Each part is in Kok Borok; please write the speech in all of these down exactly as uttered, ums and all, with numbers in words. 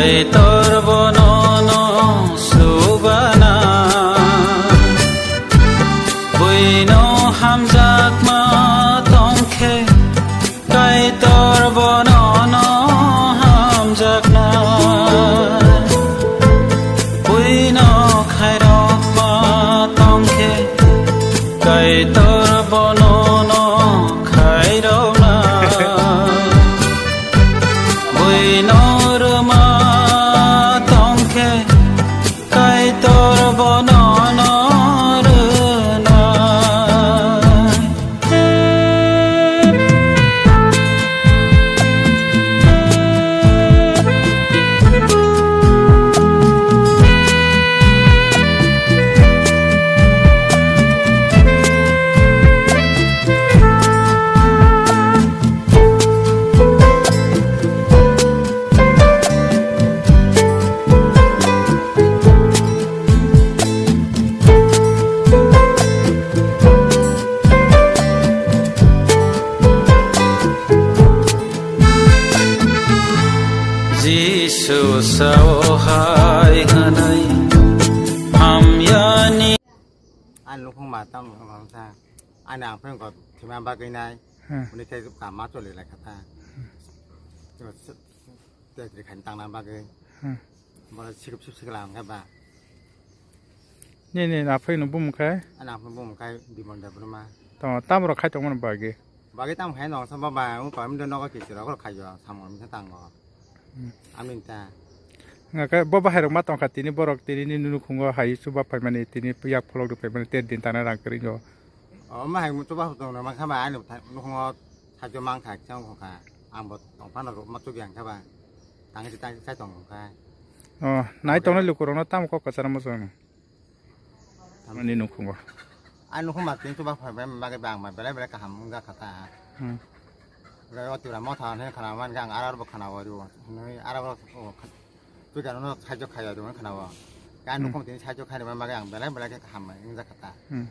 Kaitor bono no subana, buino hamjakma tongkhe, Kaitor bono no hamjakna, buino khairokma tongkhe, Kaitor bono no khairokna. Buino rwma tongkhe, Kaitor bono no rwnai. Jisu sao hai hwnwi hamyani. Ani nukhung ma tam sa ani ang phai ko thima bagwi nai. Hmm. Uni khe kama choli lai kha ta. Te kri khan tang na bagwi. Hmm. Bora sikip sip sikla ang kha ba. Nini naphai no bumung khai? Ani naphai bumung khai Bimal Debbarma. To, tamo rok khai tongmani bagwi? Bagwi tamo khai no, sa baba, wng koi mdo nogo kichiro kor khai jo, samung misa tango. Hmm. Amni ta. Nga khe bo bahai rok ma tongkha tini borok tini ni nukhungo hai chuba phaimani tini yak pholok rok phaimani ter din tana rang kri jo. O ma hai chuba tong ma kha ba ani nukhungo sajo mang kha chang kha. Ang bo tong phano rok ma chubi ang kha ba. Tang si tang sai tong kha. O, nai tongnai lukurokno tamo kok kwcharo muchung? Tamni nukhungo. Ani nukhung ma tin chuba phai bai bagwi bang ma belai belai kaham wngjakha ta. Hmm. Belai o Tipra Motha hwnwi khana man khe ang aro bo khana o rio. Hwnwi aro bo o kha-, chuja no saijo khaiya do khana o. Ka Hmm. nukhung tin saijo khaini bagwi ang belai belai khe kaham wngjakha ta. Hmm.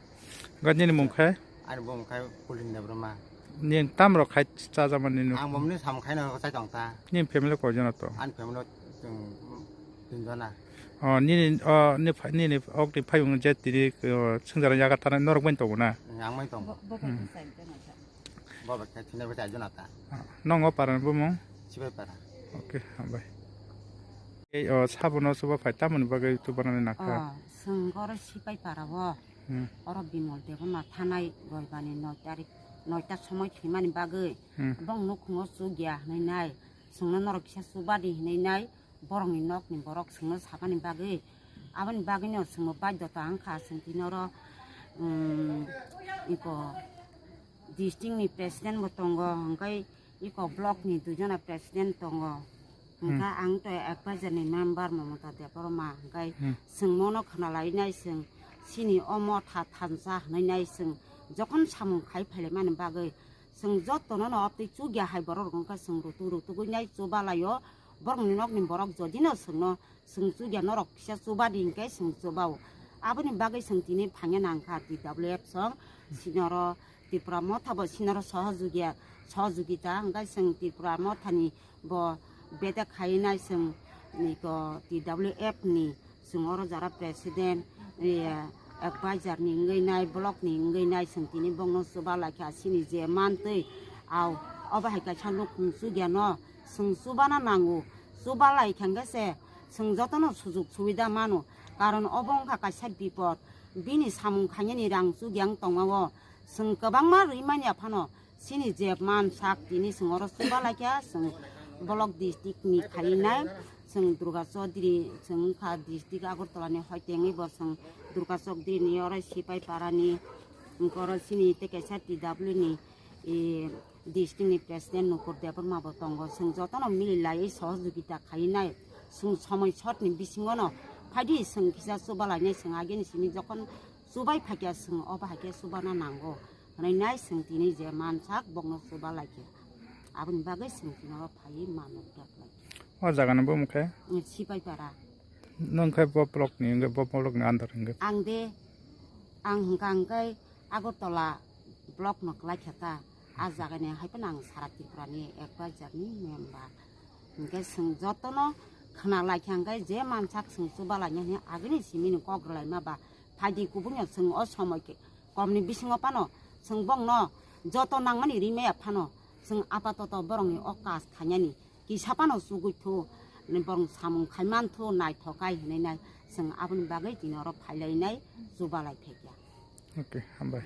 Gajini mung khe? Ani bumung khai Kulin Debbarma. Ning tam rok khai chajakmani nuk. Ang bomni sam khai no chai tong ta. Ning family koi jona to? Ani family chwng tin jona. O, nini, o, ni pha-, nini ok ni phayung je tini, o, swngjara yaga tana norok bai tongo na? Ang bai tongo. Bo, bo bai Hmm. thai tong ta. Bo bai thai thina bai chai jona ta. Ah, nongo paran bumung? Sibai para. Okay, hambai. Ei, o, sabono chuba phai tamoni bagwi chubanani nakha? O, chwng oro Sipai para o. Hmm. Oro Bimal Debbarma thanai roibani noi tarik, noita somoi thwimani bagwi Hmm. bong nukhungo chukya hwnwi nai, chwngno norok kisa chubadi hwnwi nai, borokni nokni borok chwngno sabani bagwi. Aboni bagwino chwngno baidota wngkha, chwng tini oro, um, iko district ni president bo tongo, hwnkhe iko block ni duijona president tongo. Hmm. Hwnkhe ang to advisor ni member Mamata Debbarma, hwnkhe Hmm. chwng mono khna lai nai chwng chini o motha thansa hwnwi nai chwng jokhon samung khai phailaimani bagwi chwng jotono no obtwi chukya hai borok rok wngkha chwng rutuk rutugwi nai chuba laio borokni nokni borok jodi no chwngno chwng chukya norok kisa chuba di hwnkhe chwng chuba o. Aboni bagwi chwng tini phangya nangkha T W F song sinoro Tipra Motha bo sinoro sohojugya, sohojugita hwnkhe chwng Tipra Mothani bo bedek khai nai chwng niko T W F ni chwng oro jara president, eh, advisor ni wngwi nai, block ni wngwi nai chwng tini bongno chuba laikha chini je mantwi au obo hai kaisa nukhung chukya no chwng chubana nango, chuba laikha hwnkhe se chwng jotono sujuk subida mano, karon obo wngkha kaisa bipod, bini samung khainani rang chukya wng tongma o. Chwng kwbangma rwi manya phano chini je man sak tini chwng oro chuba laikha, chwng block district ni khai nai, chwng Durga Chaudhary, chwng wngkha district Agartala ni hoi tengwi bo chwng Durga Chaudhary ni oro Sipai para ni, wngkha oro chini tei kaisa T W ni, e, district ni president Nukur Debbarma bo tongo, chwng jotono mili laiwi sohojogita khai nai, chwng somoi short ni bisingo no phaidi chwng kisa chuba lainai, chwng agini simi jokhon chubai phaikha chwng obo hai khe chubana nango hwnwi nai chwng tini je mansak bokno chuba laikha. Aboni bagwi chwng tini oro phaiwi manuk dak lai. O jaga ni bumung khe? Sipaipara. Nwng khe bo block ni wngwi, bo block ni under wngwi? Ang de, ang hwnkha hwnkhe Agartala block no kwlai kha ta. A jaga ni hai phano ang Sara Tripura ni advisor ni member. Hwnkhe chwng jotono khna lai kha hwnkhe je mansak chwng chuba laina hwnwi agini simi ni kok rwlaima ba phaidi kubui no chwng o somoi khe kom ni bisingo phano chwng bongno joto nangmani rimaya phano chwng apatoto borok ni o kaj khainani kisa phano chugui thu borok samung khai man thu naithok kai hwnwi nai chwng aboni bagwi tini oro phailainai chuba lai phaikha. Okay, hambai.